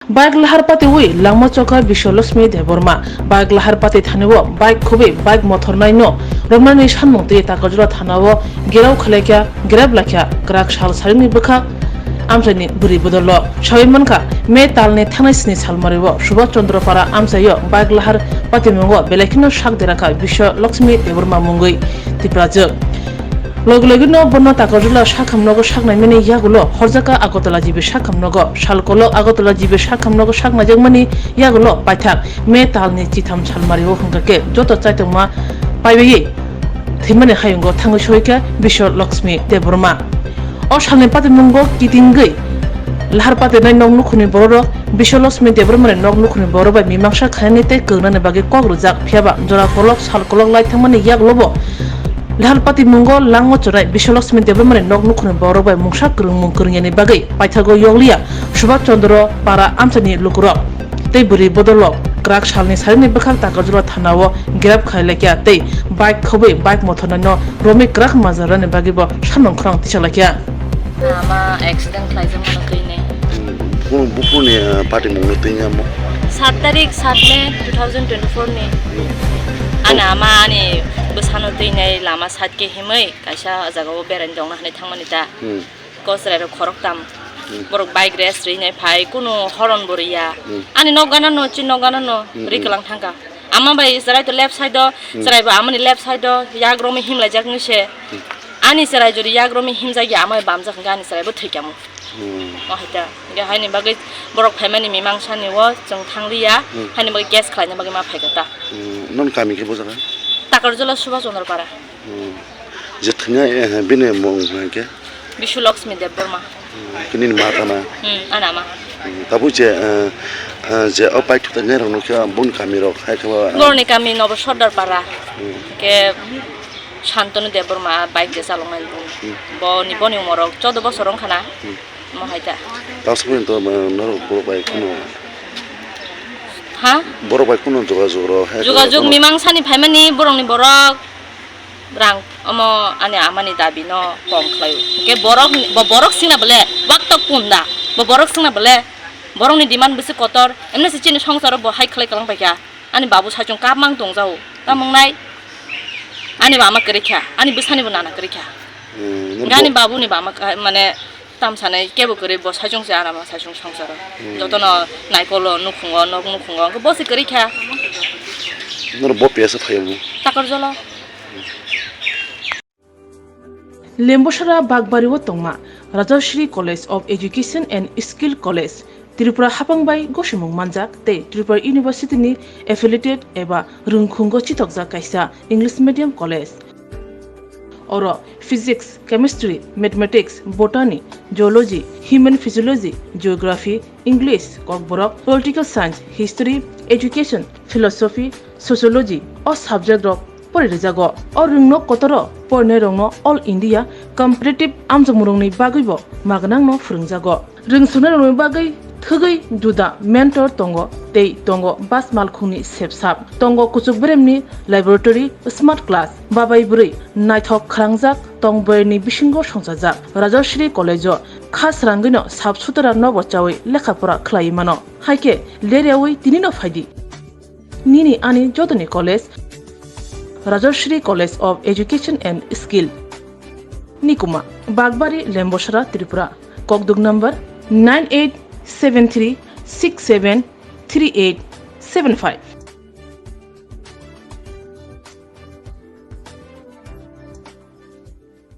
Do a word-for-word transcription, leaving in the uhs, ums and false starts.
Bike lahar patiwi langma chokha Biswalakshmi Debbarma. Bike lahar pati thanio bike khubui bike mothornaino romnani sanmung twi Takarjala thanao gerao khwlaikha, grab laikha kwrak sal saringni bwkhak amchaini bwrwi bodolo. Sawi mankha, May talni thangnai sni salmario Subhash Chandra Para amchaio bike lahar patimungo belai kheno sak derakha Biswalakshmi Debbarma mungwi Tiprajwk. Logi logino bono Takarjala sakhamnogo saknaimani yagulo horjakha Agartala G B sakhamnogo. Salkolok Agartala G B sakhamnogo saknaijakmani yagulo paithak May talni chitham salmario hwnkha khe joto chaitokma paiwi thwimani hayungo thangwi soikha Biswalakshmi Debbarma. O salni patimungo kitingwi lahar patirnai nok nukhungni bororok Biswalakshmi Debbarmani nok nukhungni borok bai mimangsa khainani tei kwrwnani bagwi kok rwjak, phiyaba jora kolok sal kolok lai thangmani yagulobo lahar patimungo langma chonai Biswalakshmi Debbarmani nok nukhungni borok bai mungsa kwrwngmung kwrwngyani bagwi paithago yokliya Subhash Chandra Para amchaini lukurok. Tei bwrwi bodolo kwrak salni sarini bwkhak Takarjala thanao grab khai laikha tei bike khobwi bike mothornaino romwi kwrak majarani bagwibo samung khorang tisa laikha. Ama accident khlaijak mano twi ni. Bufuni, bufuni, ah, patimungni twi ni amo? Sat tarik sat May two thousand twenty-four ni. Ani ama ani bwsano twi nai lama side khe himwi kaisa jagao beraina tongna hinwi thangmani ta. Hmm. Ko chwrairok khoroktam. Hmm. Borok bike race rwinai phai, kunu horn bo rwya. Hmm. Ani nok gana no, chin nok gana no, hmm, rwi kwlang thangkha. Ama bai chwrai to left side o, hmm, chwrai bo amani left side o, yak romwi himlaijak ni se. Hmm. Ani chwrai jodi yak romwi himjak ya, ama bai bamjak hwnkhe ani chwrai bo thwikhamu. Hmm. O hai ta. Hwnkhe haini bagwi borok phaimani mimang sani o chwng thangliya, hmm, haini bagwi case khlaina bagwi ma phaikha ta. Hmm. Non kami khe bo jaga? Takarjala Subhash Chandra Para. Hmm. Je thwngya, eh, bini mung hwnkhe? Bishu Lakshmi Debbarma. Hmm, khe nini ma tana? Hmm, ani ama. Hmm, tabuk je, eh, eh, je o bike thuknairokno khe boni kamirok hai khe ba, eh, boroni kami Nobo Sordar Para. Hmm. Khe Shantanu Debbarma bike je chaloknai bung. Hmm. Boni, boni umorok choudo bosor wngkha na. Hmm. Mo hai ta. Tabuk to, eh, norok borok bai kuno. Ha? Borok bai kuno jogajog rok hai khe. Jogajog kuno mimang sani phaimani borokni borok. Rang omo ani amani dabi no kom khlai o. Hwnkhe borok, bo borok singna bole, wak tok punda. Bo borok singna bole, borokni demand bwswk kotor, emne se chini songsaro bo hai khlai kwlang paikha. Ani babu saichung kap mang tong jao. Tamung nai. Ani bo ama kwrwi kha, ani bwsani bo nana kwrwi kha. Hmm, ani bo- ani babu ni bo ama ka-, mane Tam sanai kebo kwrwi bo saichung se arama saichung songsaro. Hmm. Jotono naikolo nukhungo, nok nukhungo, hwnkhe bo se kwrwi kha. Noro bo piyasa phaio mo? Takarjala. Lembosara Bagbari o tongma Rajashri College of Education and Skill College, Tripura hapang bai gosimung manjak tei Tripura University ni affiliated eba rwngkhungo chitokjak kaisa English medium college. Oro Physics, Chemistry, Mathematics, Botany, Zoology, Human Physiology, Geography, English, Kokborok, Political Science, History, Education, Philosophy, Sociology o subject rok poririjagw. O rwngno kotoro porinairokno All India Competitive amjokmungrokni bagwibo magnangno phwrwngjago. Rwngsuknairokni bagwi thwgwi juda mentor tongo tei tongo bus malkhungni sepsap, tongo kuchuk beremni laboratory, smart class, babai bwrwi naithok khwrangjak tong boyarni bisingo songchajak. Rajashri College-o kha srangwino sap sutra nobo chawi lekha pora khlaiwi mano. Haikhe leryawi tinino phaidi. Nini ani jotoni college, Rajashri College of Education and Skill. Nikuma, Bagbari, Lembosara, Tripura. Kokduk number nine eight seven three six seven three eight seven five.